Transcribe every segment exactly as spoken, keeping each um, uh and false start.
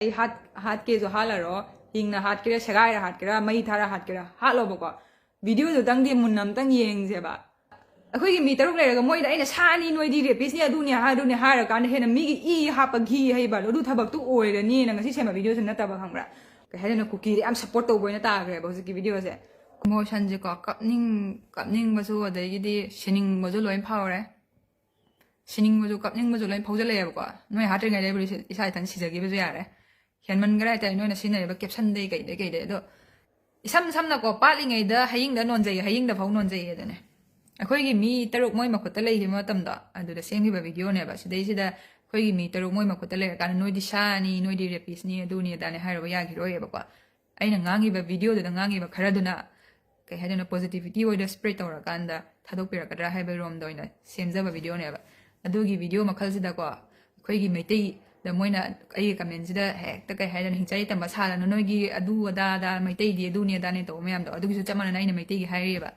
ꯑꯩ ꯍꯥꯠ ꯍꯥꯠꯀꯦꯁꯨ ꯍꯥꯠꯂꯔꯣ, ꯍꯤꯡꯅ ꯍꯥꯠꯀꯦꯔꯥ, ꯁꯦꯒꯥꯏꯔ ꯍꯥꯠꯀꯦꯔꯥ, ꯃꯩ ꯊꯥꯔ ꯍꯥꯠꯀꯦꯔꯥ, ꯍꯥꯠꯂꯣꯕꯀꯣ꯫ ꯚꯤꯗꯤꯑꯣꯗꯨꯗꯪꯗꯤ ꯃꯨꯟꯅ ꯑꯝꯇꯪ ꯌꯦꯡꯁꯦꯕ꯫ ꯑꯩꯈꯣꯏꯒꯤ ꯃꯤ ꯇꯔꯨꯛ ꯂꯩꯔꯒ ꯃꯣꯏꯗ ꯑꯩꯅ ꯁꯥꯅꯤ, ꯅꯣꯏꯗꯤ ꯔꯦꯄꯤꯁꯅꯤ, ꯑꯗꯨꯅꯤ ꯍꯥꯏ, ꯑꯗꯨꯅꯤ ꯍꯥꯏꯔꯀꯥꯟꯗ ꯍꯦꯟꯅ ꯃꯤꯒꯤ ꯏ ꯍꯥꯞꯄ ꯘꯤ ꯍꯩꯕ ꯑꯗꯨ ꯊꯕꯛꯇꯨ ꯑꯣꯏꯔꯅꯤꯅ ꯉꯁꯤ ꯁꯦꯝꯕ ꯚꯤꯗꯤꯑꯣꯁꯨ ꯅꯠꯇꯕ, ꯈꯪꯕ꯭ꯔꯥ? ꯀꯩ ꯍꯥꯏꯗꯣꯏꯅꯣ, ꯀꯨꯀꯤꯗ ꯌꯥꯝ ꯁꯞꯄꯣꯔꯠ ꯇꯧꯕ ꯑꯣꯏꯅ ꯇꯥꯈ꯭ꯔꯦꯕ ꯍꯧꯖꯤꯛꯀꯤ ꯚꯤꯗꯤꯑꯣꯁꯦ꯫ ꯏꯃꯣꯁꯟꯁꯦꯀꯣ, ꯀꯞꯅꯤꯡ ꯀꯞꯅꯤꯡꯕꯁꯨ, ꯑꯗꯒꯤꯗꯤ ꯁꯤꯅꯤꯡꯕꯁꯨ ꯂꯣꯏ ꯐꯥꯎꯔꯦ꯫ ꯁꯤꯅꯤꯡꯕꯁꯨ ꯀꯞꯅꯤꯡꯕꯁꯨ ꯂꯣꯏ ꯐꯥꯎꯖꯜꯂꯛꯑꯦꯕꯀꯣ꯫ ꯅꯣꯏ ꯍꯥꯠꯇ꯭ꯔꯤꯉꯩꯗ ꯑꯩꯕꯨꯗꯤ ꯏꯁꯥ ꯏꯊꯟ ꯁꯤꯖꯈꯤꯕꯁꯨ ꯌꯥꯔꯦ꯫ ꯍꯦꯟꯃꯟꯈ꯭ꯔꯦ ꯍꯥꯏꯇꯥꯔꯦ, ꯅꯣꯏꯅ ꯁꯤꯖꯤꯟꯅꯔꯤꯕ ꯀꯦꯞꯁꯟꯗꯩ ꯀꯩꯗꯩ ꯀꯩꯗꯩ꯫ ꯑꯗꯣ ꯏꯁꯝ ꯁꯝꯅꯀꯣ, ꯄꯥꯠꯂꯤꯉꯩꯗ ꯍꯌꯤꯡꯗ ꯅꯣꯟꯖꯩ, ꯍꯌꯤꯡꯗ ꯐꯥꯎ ꯅꯣꯟꯖꯩ ꯑꯗꯨꯅꯦ꯫ ꯑꯩꯈꯣꯏꯒꯤ ꯃꯤ ꯇꯔꯨꯛ ꯃꯣꯏ ꯃꯈꯨꯠꯇ ꯂꯩꯈꯤꯕ ꯃꯇꯝꯗꯣ, ꯑꯗꯨꯗ ꯁꯦꯝꯈꯤꯕ ꯚꯤꯗꯤꯑꯣꯅꯦꯕ꯫ ꯁꯤꯗꯩꯁꯤꯗ ꯑꯩꯈꯣꯏꯒꯤ ꯃꯤ ꯇꯔꯨꯛ ꯃꯣꯏ ꯃꯈꯨꯠꯇ ꯂꯩꯔꯀꯥꯟꯗ ꯅꯣꯏꯗꯤ ꯁꯥꯅꯤ, ꯅꯣꯏꯗꯤ ꯔꯦꯄꯤꯁꯅꯤ, ꯑꯗꯨꯅꯤ ꯑꯗꯥꯅꯤ ꯍꯥꯏꯔꯨꯕ ꯌꯥꯈꯤꯔꯣꯏꯌꯦꯕꯀꯣ꯫ ꯑꯩꯅ ꯉꯥꯡꯉꯤꯕ ꯚꯤꯗꯤꯑꯣꯗꯨꯗ ꯉꯥꯡꯉꯤꯕ ꯈꯔꯗꯨꯅ ꯀꯩ ꯍꯥꯏꯗꯣꯏꯅꯣ, ꯄꯣꯖꯤꯇꯤꯚꯤꯇꯤ ꯑꯣꯏꯅ ꯁ꯭ꯄ꯭ꯔꯦꯗ ꯇꯧꯔꯀꯥꯟꯗ ꯊꯥꯗꯣꯛꯄꯤꯔꯛꯀꯗ꯭ꯔꯥ ꯍꯥꯏꯕ ꯔꯣꯝꯗ ꯑꯣꯏꯅ ꯁꯦꯝꯖꯕ ꯚꯤꯗꯤꯑꯣꯅꯦꯕ꯫ ꯑꯗꯨꯒꯤ ꯚꯤꯗꯤꯑꯣ ꯃꯈꯜꯁꯤꯗꯀꯣ, ꯑꯩꯈꯣꯏꯒꯤ ꯃꯩꯇꯩꯗ ꯃꯣꯏꯅ ꯑꯩꯒꯤ ꯀꯃꯦꯟꯁꯤꯗ ꯍꯦꯛꯇ ꯀꯩ ꯍꯥꯏꯗꯣꯏꯅꯣ, ꯍꯤꯡꯆꯥꯏ ꯇꯝꯕ ꯁꯥꯗꯅ ꯅꯣꯏꯒꯤ ꯑꯗꯨ ꯑꯗꯥ ꯑꯗꯥ ꯃꯩꯇꯩꯗꯤ ꯑꯗꯨꯅꯦ ꯑꯗꯥꯅꯦ ꯇꯧꯕ ꯃꯌꯥꯝꯗꯣ, ꯑꯗꯨꯒꯤꯁꯨ ꯆꯞ ꯃꯥꯟꯅꯅ ꯑꯩꯅ ꯃꯩꯇꯩꯒꯤ ꯍꯥꯏꯔꯤꯕ꯫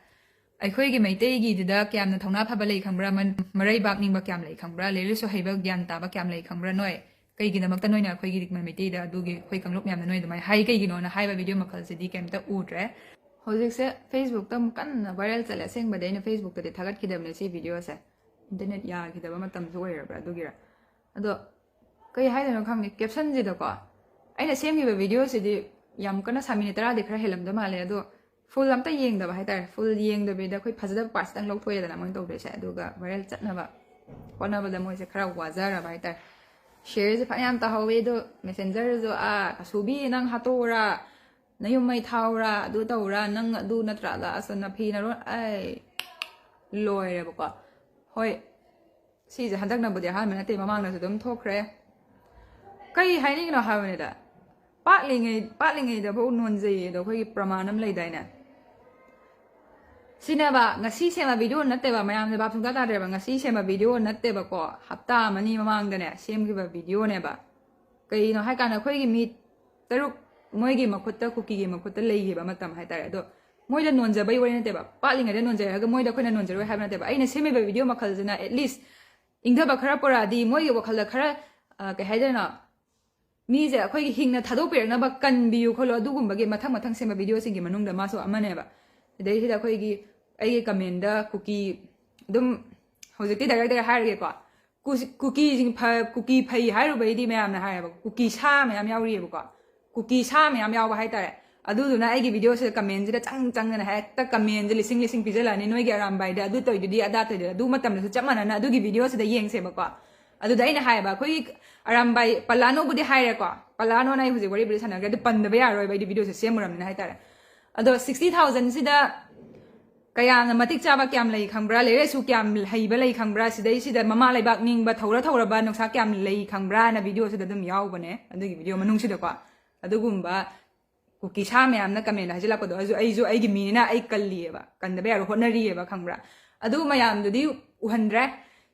ꯑꯩꯈꯣꯏꯒꯤ ꯃꯩꯇꯩꯒꯤꯗꯨꯗ ꯀꯌꯥꯝꯅ ꯊꯧꯅꯥ ꯐꯕ ꯂꯩ ꯈꯪꯕ꯭ꯔꯥ? ꯃꯟ- ꯃꯔꯩꯕꯥꯛ ꯅꯤꯡꯕ ꯀꯌꯥꯝ ꯂꯩ ꯈꯪꯕ꯭ꯔꯥ? ꯂꯥꯏꯔꯤꯛ ꯂꯥꯏꯁꯨ ꯍꯩꯕ, ꯒ꯭ꯌꯥꯟ ꯇꯥꯕ ꯀꯌꯥꯝ ꯂꯩ ꯈꯪꯕ꯭ꯔꯥ ꯅꯣꯏ? ꯀꯩꯒꯤꯗꯃꯛꯇ ꯅꯣꯏꯅ ꯑꯩꯈꯣꯏꯒꯤ ꯃꯩꯇꯩꯗ ꯑꯗꯨꯒꯤ ꯑꯩꯈꯣꯏ ꯀꯥꯡꯂꯨꯞ ꯃꯌꯥꯝꯅ ꯅꯣꯏ ꯑꯗꯨꯃꯥꯏꯅ ꯍꯥꯏ ꯀꯩꯒꯤꯅꯣꯅ ꯍꯥꯏꯕ ꯚꯤꯗꯤꯑꯣ ꯃꯈꯜꯁꯤꯗꯤ ꯀꯩꯝꯇ ꯎꯗ꯭ꯔꯦ꯫ ꯍꯧꯖꯤꯛꯁꯦ ꯐꯦꯁꯕꯨꯛꯇ ꯑꯃꯨꯛ ꯀꯟꯅ ꯚꯥꯏꯔꯦꯜ ꯆꯠꯂꯦ꯫ ꯑꯁꯦꯡꯕꯗꯤ ꯑꯩꯅ ꯐꯦꯁꯕꯨꯛꯇꯗꯤ ꯊꯥꯒꯠꯈꯤꯗꯕꯅꯦ ꯁꯤ ꯚꯤꯗꯤꯑꯣꯁꯦ, ꯏꯟꯇꯔꯅꯦꯠ ꯌꯥꯈꯤꯗꯕ ꯃꯇꯝꯁꯨ ꯑꯣꯏꯔꯕ꯭ꯔꯥ ꯑꯗꯨꯒꯤꯔ꯫ ꯑꯗꯣ ꯀꯩ ꯍꯥꯏꯗꯣꯏꯅꯣ ꯈꯪꯗꯦ, ꯀꯦꯞꯁꯟꯁꯤꯗꯀꯣ꯫ ꯑꯩꯅ ꯁꯦꯝꯈꯤꯕ ꯚꯤꯗꯤꯑꯣꯁꯤꯗꯤ ꯌꯥꯝ ꯀꯟꯅ ꯁꯥꯡ, ꯃꯤꯅꯤꯠ ꯇꯔꯥꯗꯤ ꯈꯔ ꯍꯦꯜꯂꯝꯗꯧ ꯃꯥꯜꯂꯦ꯫ ꯑꯗꯣ ꯐꯨꯜ ꯑꯝꯇ ꯌꯦꯡꯗꯕ ꯍꯥꯏꯇꯥꯔꯦ꯫ ꯐꯨꯜ ꯌꯦꯡꯗꯕꯤꯗ ꯑꯩꯈꯣꯏ ꯐꯖꯗꯕ ꯄꯥꯔꯠꯁꯤꯇꯪ ꯂꯧꯊꯣꯛꯑꯦꯗꯅ ꯃꯣꯏꯅ ꯇꯧꯗꯣꯏꯁꯦ꯫ ꯑꯗꯨꯒ ꯚꯥꯏꯔꯦꯜ ꯆꯠꯅꯕ ꯍꯣꯠꯅꯕꯗ ꯃꯣꯏꯁꯦ ꯈꯔ ꯋꯥꯖꯔꯕ ꯍꯥꯏꯇꯥꯔꯦ꯫ ꯁꯤꯌꯔꯁꯦ ꯐꯅꯌꯥꯝ ꯇꯥꯍꯧꯋꯦ꯫ ꯑꯗꯣ ꯃꯦꯁꯦꯟꯖꯔꯁꯨ, "ꯑꯥ, ꯑꯁꯨꯕꯤ, ꯅꯪ ꯍꯥꯠꯇꯣꯛꯎꯔꯥ, ꯅꯌꯨꯝ ꯃꯩ ꯊꯥꯎꯔꯥ, ꯑꯗꯨ ꯇꯧꯔꯥ, ꯅꯪ ꯑꯗꯨ ꯅꯠꯇ꯭ꯔꯥ ꯑꯗ ꯑꯁ ꯅꯐꯤ ꯅꯔꯣꯟ ꯑꯩ ꯂꯣꯏꯔꯦꯕꯀꯣ"꯫ ꯍꯣꯏ, ꯁꯤꯁꯦ ꯍꯟꯗꯛꯅꯕꯨꯗꯤ ꯑꯍꯥꯟꯕ ꯅꯠꯇꯦ, ꯃꯃꯥꯡꯗꯁꯨ ꯑꯗꯨꯝ ꯊꯣꯛꯈ꯭ꯔꯦ꯫ ꯀꯩ ꯍꯥꯏꯅꯤꯡꯉꯤꯅꯣ ꯍꯥꯏꯕꯅꯤꯗ, ꯄꯥꯠꯂꯤꯉꯩ ꯄꯥꯠꯂꯤꯉꯩꯗꯐꯥꯎ ꯅꯣꯟꯖꯩꯌꯦ ꯑꯗꯣ, ꯑꯩꯈꯣꯏꯒꯤ ꯄ꯭ꯔꯃꯥꯟ ꯑꯃ ꯂꯩꯗꯥꯏꯅꯦ? ꯁꯤꯅꯦꯕ ꯉꯁꯤ ꯁꯦꯝꯕ ꯚꯤꯗꯤꯑꯣ ꯅꯠꯇꯦꯕ, ꯃꯌꯥꯝꯁꯦ ꯚꯥꯞ ꯁꯨꯡꯇꯥ ꯇꯥꯗ꯭ꯔꯦꯕ꯫ ꯉꯁꯤ ꯁꯦꯝꯕ ꯚꯤꯗꯤꯑꯣ ꯅꯠꯇꯦꯕꯀꯣ, ꯍꯞꯇꯥ ꯑꯃꯅꯤ ꯃꯃꯥꯡꯗꯅꯦ ꯁꯦꯝꯈꯤꯕ ꯚꯤꯗꯤꯑꯣꯅꯦꯕ꯫ ꯀꯩꯅꯣ ꯍꯥꯏꯀꯥꯟꯗ ꯑꯩꯈꯣꯏꯒꯤ ꯃꯤ ꯇꯔꯨꯛ ꯃꯣꯏꯒꯤ ꯃꯈꯨꯠꯇ, ꯀꯨꯀꯤꯒꯤ ꯃꯈꯨꯠꯇ ꯂꯩꯈꯤꯕ ꯃꯇꯝ ꯍꯥꯏꯇꯥꯔꯦ꯫ ꯑꯗꯣ ꯃꯣꯏꯗ ꯅꯣꯟꯖꯕꯩ ꯋꯥꯔꯤ ꯅꯠꯇꯦꯕ, ꯄꯥꯠꯂꯤꯉꯩꯗ ꯅꯣꯟꯖꯩ ꯍꯥꯏꯔꯒ ꯃꯣꯏꯗ ꯑꯩꯈꯣꯏꯅ ꯅꯣꯟꯖꯔꯣꯏ ꯍꯥꯏꯕ ꯅꯠꯇꯦꯕ꯫ ꯑꯩꯅ ꯁꯦꯝꯃꯤꯕ ꯚꯤꯗꯤꯑꯣ ꯃꯈꯜꯁꯤꯅ at least ꯏꯪꯊꯕ ꯈꯔ ꯄꯨꯔꯛꯑꯗꯤ, ꯃꯣꯏꯒꯤ ꯋꯥꯈꯜꯗ ꯈꯔ, ꯑ, ꯀꯩ ꯍꯥꯏꯗꯣꯏꯅꯣ, ꯃꯤꯁꯦ ꯑꯩꯈꯣꯏꯒꯤ ꯍꯤꯡꯅ ꯊꯥꯗꯣꯛꯄꯤꯔꯛꯅꯕ ꯀꯟꯕꯤꯌꯨ ꯈꯣꯠꯂꯣ, ꯑꯗꯨꯒꯨꯝꯕꯒꯤ ꯃꯊꯪ ꯃꯊꯪ ꯁꯦꯝꯕ ꯚꯤꯗꯤꯑꯣꯁꯤꯡꯒꯤ ꯃꯅꯨꯡꯗ ꯃꯥꯁꯨ ꯑꯃꯅꯦꯕ꯫ ꯁꯤꯗꯩꯁꯤꯗ ꯑꯩꯈꯣꯏꯒꯤ ꯑꯩꯒꯤ ꯀꯃꯦꯟꯗ ꯀꯨꯀꯤ ꯑꯗꯨꯝ, ꯍꯧꯖꯤꯛꯇꯤ ꯗꯥꯏꯔꯦꯛ ꯗꯥꯏꯔꯦꯛ ꯍꯥꯏꯔꯒꯦꯀꯣ꯫ ꯀꯨ- ꯀꯨꯀꯤꯁꯤꯡ ꯐ- ꯀꯨꯀꯤ ꯐꯩ ꯍꯥꯏꯔꯨꯕꯩꯗꯤ ꯃꯌꯥꯝꯅ ꯍꯥꯏꯌꯦꯕ, ꯀꯨꯀꯤ ꯁꯥ ꯃꯌꯥꯝ ꯌꯥꯎꯔꯤꯑꯕꯀꯣ, ꯀꯨꯀꯤ ꯁꯥ ꯃꯌꯥꯝ ꯌꯥꯎꯕ ꯍꯥꯏꯇꯥꯔꯦ꯫ ꯑꯗꯨꯗꯨꯅ ꯑꯩꯒꯤ ꯚꯤꯗꯤꯑꯣꯁꯤꯗ ꯀꯃꯦꯟꯁꯤꯗ ꯆꯪ ꯆꯪꯗꯅ ꯍꯦꯛꯇ ꯀꯃꯦꯟꯁꯦ ꯂꯤꯁꯤꯡ ꯂꯤꯁꯤꯡ ꯄꯤꯖꯜꯂꯛꯑꯅꯤ, "ꯅꯣꯏꯒꯤ ꯑꯔꯥꯝꯕꯥꯏꯗ ꯑꯗꯨ ꯇꯧꯏꯗꯨꯗꯤ, ꯑꯗꯥ ꯇꯧꯏꯗꯨꯗꯤ", ꯑꯗꯨ ꯃꯇꯝꯗꯁꯨ ꯆꯞ ꯃꯥꯟꯅꯅ ꯑꯗꯨꯒꯤ ꯚꯤꯗꯤꯑꯣꯁꯤꯗ ꯌꯦꯡꯁꯦꯕꯀꯣ꯫ ꯑꯗꯨꯗ ꯑꯩꯅ ꯍꯥꯏꯌꯦꯕ, ꯑꯩꯈꯣꯏꯒꯤ ꯑꯔꯥꯝꯕꯥꯏ ꯄꯂꯥꯅꯣꯕꯨꯗꯤ ꯍꯥꯏꯔꯦꯀꯣ, ꯄꯂꯥꯅꯣꯅ ꯑꯩ ꯍꯧꯖꯤꯛ ꯋꯥꯔꯤꯕꯨꯗꯤ ꯁꯥꯟꯅꯈ꯭ꯔꯦ, ꯑꯗꯨ ꯄꯟꯗꯕ ꯌꯥꯔꯣꯏꯕ, ꯑꯩꯗꯤ ꯚꯤꯗꯤꯑꯣꯁꯦ ꯁꯦꯝꯃꯨꯔꯕꯅꯤꯅ ꯍꯥꯏꯇꯥꯔꯦ꯫ ꯑꯗꯣ ꯁꯤꯛꯁꯇꯤ ꯊꯥꯎꯖꯟꯁꯤꯗ ꯀꯌꯥꯝꯅ ꯃꯇꯤꯛ ꯆꯥꯕ, ꯀꯌꯥꯝ ꯂꯩ ꯈꯪꯕ꯭ꯔꯥ, ꯂꯥꯏꯔꯤꯛ ꯂꯥꯏꯁꯨ ꯀꯌꯥꯝ ꯍꯩꯕ ꯂꯩ ꯈꯪꯕ꯭ꯔꯥ, ꯁꯤꯗꯩꯁꯤꯗ ꯃꯃꯥ ꯂꯩꯕꯥꯛ ꯅꯤꯡꯕ, ꯊꯧꯔ ꯊꯧꯔꯕ ꯅꯨꯡꯁꯥ ꯀꯌꯥꯝ ꯂꯩ ꯈꯪꯕ꯭ꯔꯥꯅ ꯚꯤꯗꯤꯑꯣꯁꯤꯗ ꯑꯗꯨꯝ ꯌꯥꯎꯕꯅꯦ, ꯑꯗꯨꯒꯤ ꯚꯤꯗꯤꯑꯣ ꯃꯅꯨꯡꯁꯤꯗꯀꯣ꯫ ꯑꯗꯨꯒꯨꯝꯕ ꯀꯨꯀꯤ ꯁꯥ ꯃꯌꯥꯝꯅ ꯀꯃꯦꯟ ꯍꯥꯏꯖꯤꯜꯂꯛꯄꯗꯣ, ꯑꯩꯁꯨ, ꯑꯩꯁꯨ ꯑꯩꯒꯤ ꯃꯤꯅꯤꯅ ꯑꯩ ꯀꯜꯂꯤꯑꯕ, ꯀꯟꯗꯕ ꯌꯥꯔꯣꯏ, ꯍꯣꯠꯅꯔꯤꯑꯕ, ꯈꯪꯕ꯭ꯔꯥ? ꯑꯗꯨ ꯃꯌꯥꯝꯗꯨꯗꯤ ꯎꯍꯟꯗ꯭ꯔꯦ꯫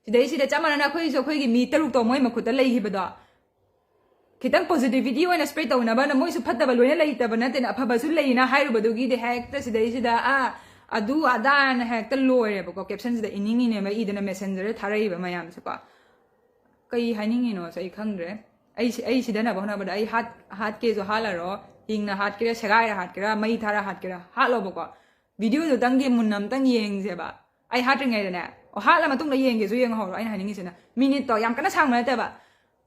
ꯁꯤꯗꯩꯁꯤꯗ ꯆꯞ ꯃꯥꯟꯅꯅ ꯑꯩꯈꯣꯏꯁꯨ ꯑꯩꯈꯣꯏꯒꯤ ꯃꯤ ꯇꯔꯨꯛꯇꯣ ꯃꯣꯏ ꯃꯈꯨꯠꯇ ꯂꯩꯈꯤꯕꯗꯣ, ꯈꯤꯇꯪ ꯄꯣꯖꯤꯇꯤꯚꯤꯇꯤ ꯑꯣꯏꯅ ꯁ꯭ꯄ꯭ꯔꯦꯗ ꯇꯧꯅꯕꯅ, ꯃꯣꯏꯁꯨ ꯐꯠꯇꯕ ꯂꯣꯏꯅ ꯂꯩꯇꯕ ꯅꯠꯇꯦꯅ, ꯑꯐꯕꯁꯨ ꯂꯩꯅ ꯍꯥꯏꯔꯨꯕꯗꯨꯒꯤꯗꯤ ꯍꯦꯛꯇ ꯁꯤꯗꯩꯁꯤꯗ, "ꯑꯥ, ꯑꯗꯨ ꯑꯗꯥꯅ" ꯍꯦꯛꯇ ꯂꯣꯏꯔꯦꯕꯀꯣ꯫ ꯀꯦꯞꯁꯟꯁꯤꯗ ꯏꯅꯤꯡ ꯏꯅꯦꯕ ꯏꯗꯅ ꯃꯦꯁꯦꯟꯖꯔꯗ ꯊꯥꯔꯛꯏꯕ ꯃꯌꯥꯝꯁꯦꯀꯣ꯫ ꯀꯩ ꯍꯥꯏꯅꯤꯡꯉꯤꯅꯣꯁꯦ ꯑꯩ ꯈꯪꯗ꯭ꯔꯦ꯫ ꯑꯩ ꯁꯤ-, ꯑꯩ ꯁꯤꯗꯅꯕ ꯍꯣꯠꯅꯕꯗ ꯑꯩ ꯍꯥꯠ-, ꯍꯥꯠꯀꯦꯁꯨ ꯍꯥꯠꯂꯔꯣ, ꯍꯤꯡꯅ ꯍꯥꯠꯀꯦꯔꯥ, ꯁꯦꯒꯥꯏꯔ ꯍꯥꯠꯀꯦꯔꯥ, ꯃꯩ ꯊꯥꯔ ꯍꯥꯠꯀꯦꯔꯥ, ꯍꯥꯠꯂꯣꯕꯀꯣ꯫ ꯚꯤꯗꯤꯑꯣꯗꯨꯇꯪꯗꯤ ꯃꯨꯟꯅ ꯑꯝꯇꯪ ꯌꯦꯡꯁꯦꯕ꯫ ꯑꯩ ꯍꯥꯠꯇ꯭ꯔꯤꯉꯩꯗꯅꯦ, ꯑꯣ, ꯍꯥꯠꯂ ꯃꯇꯨꯡꯗ ꯌꯦꯡꯒꯦꯁꯨ ꯌꯦꯡꯍꯧꯔꯣ꯫ ꯑꯩꯅ ꯍꯥꯏꯅꯤꯡꯉꯤꯁꯤꯅ, ꯃꯤꯅꯤꯠꯇꯣ ꯌꯥꯝ ꯀꯟꯅ ꯁꯥꯡꯕ ꯅꯠꯇꯦꯕ꯫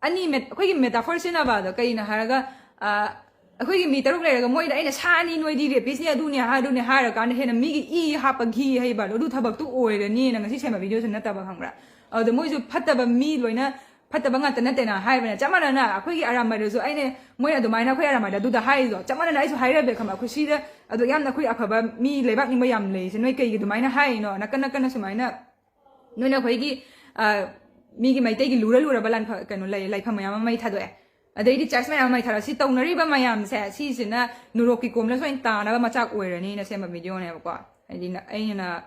ꯑꯅꯤ ꯃꯦꯠ-, ꯑꯩꯈꯣꯏꯒꯤ ꯃꯦꯇꯥꯐꯣꯔ ꯁꯤꯖꯤꯟꯅꯕꯗꯣ ꯀꯩꯅꯣ ꯍꯥꯏꯔꯒ, ꯑ, ꯑꯩꯈꯣꯏꯒꯤ ꯃꯤ ꯇꯔꯨꯛ ꯂꯩꯔꯒ ꯃꯣꯏꯗ ꯑꯩꯅ "ꯁꯥꯅꯤ, ꯅꯣꯏꯗꯤ ꯔꯦꯄꯤꯁꯅꯤ, ꯑꯗꯨꯅꯤ ꯍꯥꯏꯗꯨꯅꯤ" ꯍꯥꯏꯔꯀꯥꯟꯗ ꯍꯦꯟꯅ ꯃꯤꯒꯤ ꯏ ꯍꯥꯞꯄ ꯘꯤ ꯍꯩꯕ ꯑꯗꯨ ꯊꯕꯛꯇꯨ ꯑꯣꯏꯔꯅꯤꯅ ꯉꯁꯤ ꯁꯦꯝꯕ ꯚꯤꯗꯤꯑꯣꯁꯨ ꯅꯠꯇꯕ, ꯈꯪꯕ꯭ꯔꯥ? ꯑꯗꯨꯗ ꯃꯣꯏꯁꯨ ꯐꯠꯇꯕ ꯃꯤ ꯂꯣꯏꯅ ꯐꯠꯇꯕ ꯉꯥꯛꯇ ꯅꯠꯇꯦꯅ ꯍꯥꯏꯕꯅꯦ꯫ ꯆꯞ ꯃꯥꯟꯅꯅ ꯑꯩꯈꯣꯏꯒꯤ ꯑꯔꯥꯝꯕꯥꯏꯗꯁꯨ ꯑꯩꯅ, ꯃꯣꯏ ꯑꯗꯨꯃꯥꯏꯅ ꯑꯩꯈꯣꯏ ꯑꯔꯥꯝꯕꯥꯏꯗ ꯑꯗꯨꯗ ꯍꯥꯏꯔꯤꯗꯣ ꯆꯞ ꯃꯥꯟꯅꯅ ꯑꯩꯁꯨ ꯍꯥꯏꯔꯕꯅꯦ, ꯈꯪꯕ꯭ꯔꯥ? ꯑꯩꯈꯣꯏ ꯁꯤꯗ ꯑꯗꯨ ꯌꯥꯝꯅ ꯑꯩꯈꯣꯏ ꯑꯐꯕ ꯃꯤ ꯂꯩꯕꯥꯛ ꯅꯤꯡꯕ ꯌꯥꯝ ꯂꯩꯔꯤꯁꯦ, ꯅꯣꯏ ꯀꯩꯒꯤ ꯑꯗꯨꯃꯥꯏꯅ ꯍꯥꯏꯔꯤꯅꯣ? ꯅꯥꯀꯟ ꯅꯥꯀꯟꯅ ꯁꯨꯃꯥꯏꯅ ꯅꯣꯏꯅ ꯑꯩꯈꯣꯏꯒꯤ, ꯑ, ꯃꯤꯒꯤ ꯃꯩꯇꯩꯒꯤ ꯂꯨꯔ ꯂꯨꯔꯕ ꯂꯥꯟꯐ-, ꯀꯩꯅꯣ, ꯂꯩ-, ꯂꯥꯏꯐꯝ ꯃꯌꯥꯝ ꯑꯃ ꯃꯩ ꯊꯥꯗꯣꯛꯑꯦ꯫ ꯑꯗꯩꯗꯤ ꯆꯔꯆ ꯃꯌꯥꯝ ꯑꯃ ꯃꯩ ꯊꯥꯗꯣꯛꯑꯦ꯫ ꯁꯤ ꯇꯧꯅꯔꯤꯕ ꯃꯌꯥꯝꯁꯦ, ꯁꯤꯁꯤꯅ ꯅꯨꯔꯣꯛꯀꯤ ꯀꯣꯝꯗꯁꯨ ꯑꯣꯏꯅ ꯇꯥꯅꯕ ꯃꯆꯥꯛ ꯑꯣꯏꯔꯅꯤꯅ ꯁꯦꯝꯕ ꯚꯤꯗꯤꯑꯣꯅꯦꯕꯀꯣ꯫ ꯍꯥꯏꯗꯤ ꯅ-, ꯑꯩꯅ,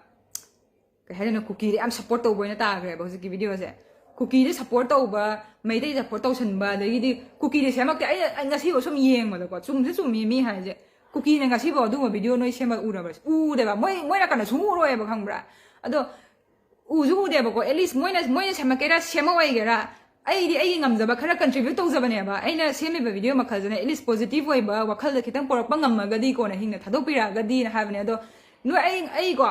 ꯀꯩ ꯍꯥꯏꯗꯣꯏꯅꯣ, ꯀꯨꯀꯤꯗ ꯌꯥꯝ ꯁꯞꯄꯣꯔꯠ ꯇꯧꯕ ꯑꯣꯏꯅ ꯇꯥꯈ꯭ꯔꯦꯕ ꯍꯧꯖꯤꯛꯀꯤ ꯚꯤꯗꯤꯑꯣꯁꯦ꯫ ꯀꯨꯀꯤꯗ ꯁꯞꯄꯣꯔꯠ ꯇꯧꯕ, ꯃꯩꯇꯩ ꯁꯞꯄꯣꯔꯠ ꯇꯧꯁꯟꯕ, ꯑꯗꯒꯤꯗꯤ ꯀꯨꯀꯤꯗ ꯁꯦꯝꯃꯛꯇꯦ꯫ ꯑꯩ, ꯑꯩ ꯉꯁꯤꯐꯥꯎ ꯁꯨꯝ ꯌꯦꯡꯕꯗꯀꯣ, ꯆꯨꯝꯁꯨ ꯆꯨꯝꯃꯤ ꯃꯤ ꯍꯥꯏꯁꯦ꯫ ꯀꯨꯀꯤꯅ ꯉꯁꯤꯐꯥꯎ ꯑꯗꯨꯒꯨꯝꯕ ꯚꯤꯗꯤꯑꯣ ꯅꯣꯏ ꯁꯦꯝꯕ ꯎꯔꯕ꯭ꯔꯥ? ꯎꯗꯦꯕ꯫ ꯃꯣꯏ, ꯃꯣꯏ ꯅꯥꯀꯟꯗ ꯁꯨꯝ ꯎꯔꯣꯏꯕ, ꯈꯪꯕ꯭ꯔꯥ? ꯑꯗꯣ ꯎꯁꯨ ꯎꯗꯦꯕꯀꯣ꯫ ꯑꯦꯠꯂꯤꯁ ꯃꯣꯏꯅ, ꯃꯣꯏꯅ ꯁꯦꯝꯃꯛꯀꯦꯔꯥ ꯁꯦꯝꯃꯛꯑꯣꯏꯒꯦꯔꯥ, ꯑꯩꯗꯤ ꯑꯩꯒꯤ ꯉꯝꯖꯕ ꯈꯔ contribute ꯇꯧꯖꯕꯅꯦꯕ꯫ ꯑꯩꯅ ꯁꯦꯝꯃꯤꯕ video ꯃꯈꯜꯁꯤꯅ at least positive ꯑꯣꯏꯕ ꯋꯥꯈꯜꯗ ꯈꯤꯇꯪ ꯄꯣꯔꯛꯄ ꯉꯝꯃꯒꯗꯤ ꯀꯣꯟꯅ ꯍꯤꯡꯅ ꯊꯥꯗꯣꯛꯄꯤꯔꯛꯑꯒꯗꯤꯅ ꯍꯥꯏꯕꯅꯦ꯫ ꯑꯗꯣ ꯅꯣꯏ, ꯑꯩ, ꯑꯩꯀꯣ,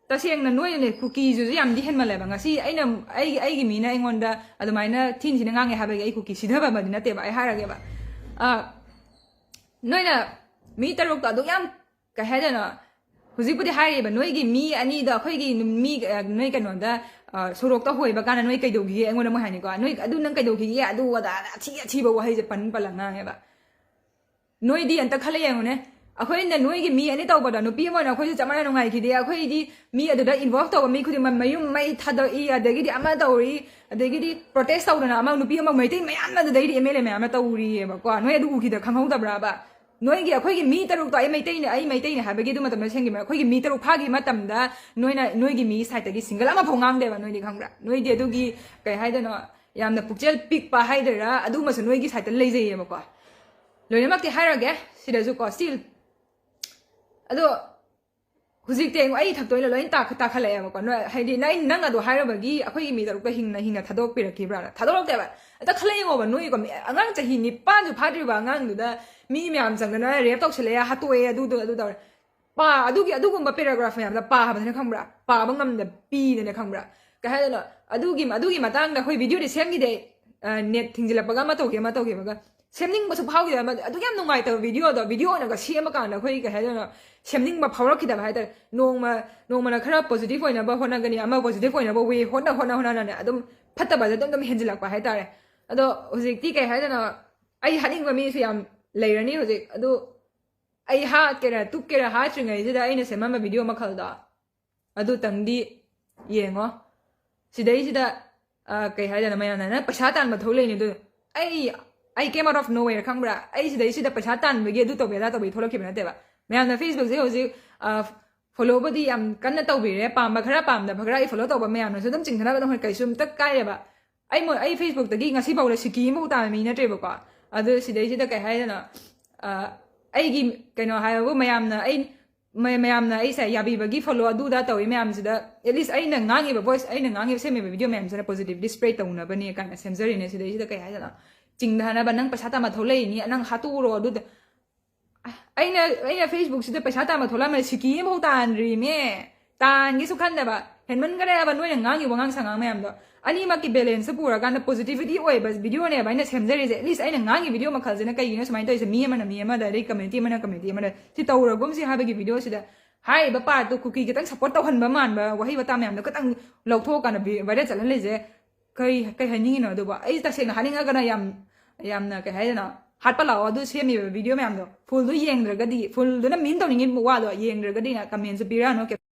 ꯇꯁꯦꯡꯅ ꯅꯣꯏꯅꯅꯦ, ꯀꯨꯀꯤꯁꯤꯁꯨ ꯌꯥꯝꯗꯤ ꯍꯦꯟꯃꯜꯂꯦꯕ꯫ ꯉꯁꯤ ꯑꯩꯅ, ꯑꯩꯒꯤ, ꯑꯩꯒꯤ ꯃꯤꯅ ꯑꯩꯉꯣꯟꯗ ꯑꯗꯨꯃꯥꯏꯅ ꯊꯤꯅ ꯊꯤꯅ ꯉꯥꯡꯉꯦ ꯍꯥꯏꯕꯒꯤ ꯑꯩ ꯀꯨꯀꯤ ꯁꯤꯊꯕ ꯑꯃꯗꯤ ꯅꯠꯇꯦꯕ꯫ ꯑꯩ ꯍꯥꯏꯔꯒꯦꯕ, ꯑ, ꯅꯣꯏꯅ ꯃꯤ ꯇꯔꯨꯛꯇꯣ ꯑꯗꯨꯛ ꯌꯥꯝ, ꯀꯩ ꯍꯥꯏꯗꯣꯏꯅꯣ, ꯍꯧꯖꯤꯛꯄꯨꯗꯤ ꯍꯥꯏꯔꯤꯕ, ꯅꯣꯏꯒꯤ ꯃꯤ ꯑꯅꯤꯗꯣ ꯑꯩꯈꯣꯏꯒꯤ ꯃꯤ, ꯑ, ꯅꯣꯏ ꯀꯩꯅꯣꯗ, ꯑ, ꯁꯣꯔꯣꯛꯇ ꯍꯣꯏꯕ ꯀꯥꯟꯗ ꯅꯣꯏ ꯀꯩꯗꯧꯈꯤꯒꯦ? ꯑꯩꯉꯣꯟꯗ ꯃꯣꯏ ꯍꯥꯏꯅꯤꯀꯣ, "ꯅꯣꯏ ꯑꯗꯨ ꯅꯪ ꯀꯩꯗꯧꯈꯤꯒꯦ?" ꯑꯗꯨ ꯑꯗꯥ ꯑꯊꯤ ꯑꯊꯤꯕ ꯋꯥꯍꯩꯁꯦ ꯄꯟ ꯄꯜꯂ ꯉꯥꯡꯉꯦꯕ꯫ ꯅꯣꯏꯗꯤ ꯑꯝꯇ ꯈꯜꯂ ꯌꯦꯡꯉꯨꯅꯦ, ꯑꯩꯈꯣꯏꯅ ꯅꯣꯏꯒꯤ ꯃꯤ ꯑꯅꯤ ꯇꯧꯕꯗꯣ, ꯅꯨꯄꯤ ꯑꯃ ꯑꯣꯏꯅ ꯑꯩꯈꯣꯏꯁꯨ ꯆꯞ ꯃꯥꯟꯅ ꯅꯨꯡꯉꯥꯏꯈꯤꯗꯦ꯫ ꯑꯩꯈꯣꯏꯗꯤ ꯃꯤ ꯑꯗꯨꯗ involve ꯇꯧꯕ ꯃꯤ ꯈꯨꯗꯤꯡꯃꯛ ꯃꯌꯨꯝ ꯃꯩ ꯊꯥꯗꯣꯛꯏ, ꯑꯗꯒꯤꯗꯤ ꯑꯃ ꯇꯧꯔꯤ, ꯑꯗꯒꯤꯗꯤ protest ꯇꯧꯗꯅ ꯑꯃ ꯅꯨꯄꯤ ꯑꯃ, ꯃꯩꯇꯩ ꯃꯌꯥꯝꯅ ꯑꯗꯨꯗꯩꯗꯤ M L A ꯃꯌꯥꯝꯅ ꯇꯧꯔꯤꯑꯕꯀꯣ꯫ ꯅꯣꯏ ꯑꯗꯨ ꯎꯈꯤꯗ ꯈꯪꯍꯧꯗꯕ꯭ꯔꯕ? ꯅꯣꯏꯒꯤ, ꯑꯩꯈꯣꯏꯒꯤ ꯃꯤ ꯇꯔꯨꯛꯇꯣ, ꯑꯩ ꯃꯩꯇꯩꯅꯦ, ꯑꯩ ꯃꯩꯇꯩꯅꯦ ꯍꯥꯏꯕꯒꯤ ꯑꯗꯨ ꯃꯇꯝꯗ ꯁꯦꯝꯈꯤꯕ, ꯑꯩꯈꯣꯏꯒꯤ ꯃꯤ ꯇꯔꯨꯛ ꯐꯥꯈꯤꯕ ꯃꯇꯝꯗ ꯅꯣꯏꯅ, ꯅꯣꯏꯒꯤ ꯃꯤ side ꯇꯒꯤ single ꯑꯃꯐꯥꯎ ꯉꯥꯡꯗꯦꯕ꯫ ꯅꯣꯏꯗꯤ ꯈꯪꯕ꯭ꯔꯥ? ꯅꯣꯏꯗꯤ ꯑꯗꯨꯒꯤ, ꯀꯩ ꯍꯥꯏꯗꯣꯏꯅꯣ, ꯌꯥꯝꯅ ꯄꯨꯛꯆꯦꯜ ꯄꯤꯛꯄ ꯍꯥꯏꯗꯣꯏꯔꯥ, ꯑꯗꯨꯒꯨꯝꯕꯁꯨ ꯅꯣꯏꯒꯤ side ꯇ ꯂꯩꯖꯩꯌꯦꯕꯀꯣ꯫ ꯂꯣꯏꯅꯃꯛꯇꯤ ꯍꯥꯏꯔꯒꯦ ꯁꯤꯗꯁꯨꯀꯣ, still꯫ ꯑꯗꯣ ꯍꯧꯖꯤꯛꯇꯤ ꯑꯩ ꯏꯊꯛꯇ ꯑꯣꯏꯅ ꯂꯣꯏ ꯇꯥꯈ-, ꯇꯥꯈꯠꯂꯛꯑꯦꯕꯀꯣ꯫ ꯅꯣꯏ, ꯍꯥꯏꯗꯤ, ꯅꯪ, ꯅꯪ ꯑꯗꯨ ꯍꯥꯏꯔꯨꯕꯒꯤ ꯑꯩꯈꯣꯏꯒꯤ ꯃꯤ ꯇꯔꯨꯛꯇ ꯍꯤꯡꯅ, ꯍꯤꯡꯅ ꯊꯥꯗꯣꯛꯄꯤꯔꯛꯈꯤꯕ꯭ꯔꯥꯅ? ꯊꯥꯗꯣꯛꯂꯛꯇꯦꯕ꯫ ꯑꯗ ꯈꯜꯂ ꯌꯦꯡꯉꯣꯕ, ꯅꯣꯏꯀꯣ, ꯃꯤ, ꯑꯉꯥꯡ ꯆꯍꯤ ꯅꯤꯄꯥꯟꯁꯨ ꯐꯥꯗ꯭ꯔꯤꯕ ꯑꯉꯥꯡꯗꯨꯗ ꯃꯤ ꯃꯌꯥꯝ ꯆꯪꯗꯅ rape ꯇꯧꯁꯜꯂꯛꯑꯦ, ꯍꯥꯠꯇꯣꯛꯑꯦ, ꯑꯗꯨꯗꯣ, ꯑꯗꯨ ꯇꯧꯔꯦ꯫ ꯄꯥ-, ꯑꯗꯨꯒꯤ, ꯑꯗꯨꯒꯨꯝꯕ paragraph ꯃꯌꯥꯝꯗꯣ ꯄꯥꯕꯗꯅꯦ ꯈꯪꯕ꯭ꯔꯥ? ꯄꯥꯕ ꯉꯝꯗ ꯄꯤꯗꯅꯦ ꯈꯪꯕ꯭ꯔꯥ? ꯀꯩ ꯍꯥꯏꯗꯣꯏꯅꯣ? ꯑꯗꯨꯒꯤ, ꯑꯗꯨꯒꯤ ꯃꯇꯥꯡꯗ ꯑꯩꯈꯣꯏ video ꯗꯤ ꯁꯦꯝꯈꯤꯗꯦ꯫ ꯑ, net ꯊꯤꯡꯖꯤꯜꯂꯛꯄꯒ ꯑꯃ ꯇꯧꯈꯤ, ꯑꯃ ꯇꯧꯈꯤꯕꯒ꯫ ꯁꯦꯝꯅꯤꯡꯕꯁꯨ ꯐꯥꯎꯈꯤꯗꯕ ꯑꯃ, ꯑꯗꯨꯛ ꯌꯥꯝ ꯅꯨꯡꯉꯥꯏꯇꯕ video ꯗꯣ, video ꯑꯣꯏꯅꯒ ꯁꯦꯝꯃꯀꯥꯟꯗ ꯑꯩꯈꯣꯏ, ꯀꯩ ꯍꯥꯏꯗꯣꯏꯅꯣ, ꯁꯦꯝꯅꯤꯡꯕ ꯐꯥꯎꯔꯛꯈꯤꯗꯕ ꯍꯥꯏꯇꯥꯔꯦ꯫ ꯅꯣꯡꯃ, ꯅꯣꯡꯃꯅ ꯈꯔ positive ꯑꯣꯏꯅꯕ ꯍꯣꯠꯅꯒꯅꯤ, ꯑꯃ positive ꯑꯣꯏꯅꯕ way ꯍꯣꯠꯅ, ꯍꯣꯠꯅ, ꯍꯣꯠꯅꯅꯅꯦ ꯑꯗꯨꯝ ꯐꯠꯇꯕꯁꯦ ꯑꯗꯨꯝ, ꯑꯗꯨꯝ ꯍꯦꯟꯖꯤꯜꯂꯛꯄ ꯍꯥꯏꯇꯥꯔꯦ꯫ ꯑꯗꯣ ꯍꯧꯖꯤꯛꯇꯤ, ꯀꯩ ꯍꯥꯏꯗꯣꯏꯅꯣ, ꯑꯩ ꯍꯥꯠꯅꯤꯡꯕ ꯃꯤꯁꯨ ꯌꯥꯝ ꯂꯩꯔꯅꯤ ꯍꯧꯖꯤꯛ꯫ ꯑꯗꯨ ꯑꯩ ꯍꯥꯠꯀꯦꯔꯥ, ꯇꯨꯞꯀꯦꯔꯥ, ꯍꯥꯠꯇ꯭ꯔꯤꯉꯩꯁꯤꯗ ꯑꯩꯅ ꯁꯦꯝꯃꯝꯕ video ꯃꯈꯜꯗꯣ ꯑꯗꯨꯇꯪꯗꯤ ꯌꯦꯡꯉꯣ꯫ ꯁꯤꯗꯩꯁꯤꯗ, ꯑ, ꯀꯩ ꯍꯥꯏꯗꯣꯏꯅꯣ, ꯃꯌꯥꯝꯅ "ꯅꯪ ꯄꯩꯁꯥ ꯇꯥꯟꯕ ꯊꯣꯛꯂꯛꯏꯅꯦ" ꯑꯗꯨ꯫ ꯑꯩ, I came out of nowhere, ꯈꯪꯕ꯭ꯔꯥ? ꯑꯩ ꯁꯤꯗꯩꯁꯤꯗ ꯄꯩꯁꯥ ꯇꯥꯟꯕꯒꯤ ꯑꯗꯨ ꯇꯧꯕꯤ, ꯑꯗꯥ ꯇꯧꯕꯤ ꯊꯣꯛꯂꯛꯈꯤꯕ ꯅꯠꯇꯦꯕ꯫ ꯃꯌꯥꯝꯅ Facebook ꯁꯦ ꯍꯧꯖꯤꯛ, ꯑ, follow ꯕꯨꯗꯤ ꯌꯥꯝ ꯀꯟꯅ ꯇꯧꯕꯤꯔꯦ, ꯄꯥꯝꯕ ꯈꯔ, ꯄꯥꯝꯗꯕ ꯈꯔ, ꯑꯩ follow ꯇꯧꯕ ꯃꯌꯥꯝꯅꯁꯨ ꯑꯗꯨꯝ ꯆꯤꯡꯊꯅꯕ ꯑꯗꯨꯝ ꯍꯣꯏ, ꯀꯩꯁꯨꯝꯇ ꯀꯥꯏꯔꯦꯕ꯫ ꯑꯩ ꯃꯣ-, ꯑꯩ Facebook ꯇꯒꯤ ꯉꯁꯤ ꯐꯥꯎꯗ ꯁꯤꯀꯤ ꯑꯃꯐꯥꯎ ꯇꯥꯕ ꯃꯤ ꯅꯠꯇ꯭ꯔꯦꯕꯀꯣ꯫ ꯑꯗꯨ ꯁꯤꯗꯩꯁꯤꯗ, ꯀꯩ ꯍꯥꯏꯗꯣꯏꯅꯣ, ꯑ, ꯑꯩꯒꯤ ꯀꯩꯅꯣ ꯍꯥꯏꯕꯕꯨ, ꯃꯌꯥꯝꯅ ꯑꯩ ꯃꯌꯥꯝꯅ ꯑꯩꯁꯦ ꯌꯥꯕꯤꯕꯒꯤ follow ꯑꯗꯨꯗ ꯇꯧꯏ ꯃꯌꯥꯝꯁꯤꯗ, at least ꯑꯩꯅ ꯉꯥꯡꯉꯤꯕ voice, ꯑꯩꯅ ꯉꯥꯡꯉꯤꯕ, ꯁꯦꯝꯃꯤꯕ video ꯃꯌꯥꯝꯁꯤꯅ positively spread ꯇꯧꯅꯕꯅꯦ ꯀꯥꯏꯅ ꯁꯦꯝꯖꯔꯤꯅꯦ꯫ ꯁꯤꯗꯩꯁꯤꯗ ꯀꯩ ꯍꯥꯏꯗꯅ, ꯆꯤꯡꯗꯅꯕ, "ꯅꯪ ꯄꯩꯁꯥ ꯇꯥꯟꯕ ꯊꯣꯛꯂꯛꯏꯅꯤ, ꯅꯪ ꯍꯥꯠꯇꯣꯛꯎꯔꯣ ꯑꯗꯨꯗ"꯫ ꯑꯩꯅ ꯑꯩꯅ Facebookꯁꯤꯗ ꯄꯩꯁꯥ ꯇꯥꯟꯕ ꯊꯣꯛꯂꯛꯑꯝꯃꯦ, ꯁꯤꯀꯤ ꯑꯃꯐꯥꯎ ꯇꯥꯟꯗ꯭ꯔꯤꯃꯦ꯫ ꯇꯥꯟꯒꯦꯁꯨ ꯈꯟꯗꯕ꯫ ꯍꯦꯟꯃꯟꯈꯔꯦ ꯍꯥꯏꯕ ꯅꯣꯏꯅ ꯉꯥꯡꯉꯤꯕ ꯋꯥꯉꯥꯡ ꯁꯉꯥꯡ ꯃꯌꯥꯝꯗꯣ꯫ ꯑꯅꯤꯃꯛꯀꯤ balance ꯄꯨꯔꯀꯥꯟꯗ positivity ꯑꯣꯏꯕ videoꯅꯦꯕ ꯑꯩꯅ ꯁꯦꯝꯖꯔꯤꯁꯦ꯫ At least ꯑꯩꯅ ꯉꯥꯡꯉꯤ video ꯃꯈꯜꯁꯤꯅ ꯀꯩꯒꯤꯅꯣ ꯁꯨꯃꯥꯏꯅ ꯇꯧꯔꯤꯁꯦ? ꯃꯤ ꯑꯃꯅ ꯃꯤ ꯑꯃꯗ, ꯑꯗꯩ community ꯑꯃꯅ community ꯑꯃꯗ ꯁꯤ ꯇꯧꯔꯒꯨꯝꯁꯤ ꯍꯥꯏꯕꯒꯤ videoꯁꯤꯗ ꯍꯥꯏꯔꯤꯕ partꯇꯣ ꯀꯨꯀꯤ ꯈꯤꯇꯪ support ꯇꯧꯍꯟꯕ ꯃꯥꯟꯕ ꯋꯥꯍꯩ ꯋꯥꯇꯥ ꯃꯌꯥꯝꯗꯣ ꯈꯤꯇꯪ ꯂꯧꯊꯣꯛꯑꯀꯥꯟꯗ viral ꯆꯠꯍꯜꯂꯤꯁꯦ꯫ ꯀꯩ ꯀꯩ ꯍꯥꯏꯅꯤꯡꯉꯤꯅꯣ ꯑꯗꯨꯕꯨ? ꯑꯩ ꯇꯁꯦꯡꯅ ꯍꯥꯏꯅꯤꯡꯉꯒꯅ ꯌꯥꯝ ꯌꯥꯝꯅ ꯀꯩ ꯍꯥꯏꯗꯅꯣ, ꯍꯥꯠꯄ ꯂꯥꯛꯑꯣ꯫ ꯑꯗꯨ ꯁꯦꯝꯃꯤꯕ video ꯃꯌꯥꯝꯗꯣ fullꯗꯨ ꯌꯦꯡꯗ꯭ꯔꯒꯗꯤ, fullꯗꯨꯅ mean ꯇꯧꯅꯤꯡꯉꯤꯕ ꯋꯥꯗꯣ ꯌꯦꯡꯗ꯭ꯔꯒꯗꯤ commentꯁꯨ ꯄꯤꯔꯛꯑꯅꯨ꯫